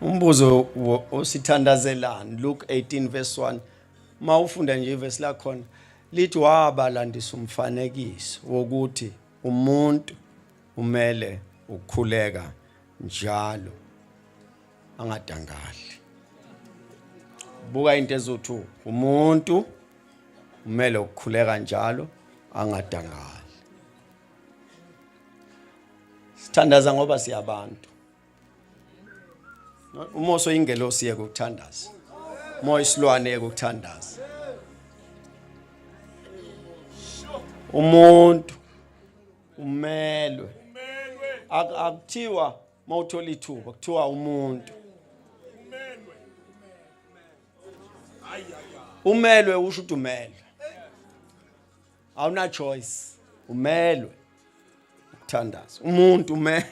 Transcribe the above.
Umbuzo osithandazelani, Luke 18 verse 1. Mawufunda nje ivesi lakhona lithi wabalandisa umfanekiso wokuthi umuntu umele ukukhuleka njalo angadangali. Buka into ezothu, umuntu umele ukukhuleka njalo angadangali. Sithandaza ngoba siyabantu. Umoso ingelosi yeke ukuthandaza. Moya isilwane yeke ukuthandaza. Umuntu umelwe. Akuthiwa mawuthola ithuba, kuthiwa umuntu. Umelwe usho ukuthi umelwe. Awuna choice. Umelwe ukuthandaza. Umuntu umelwe.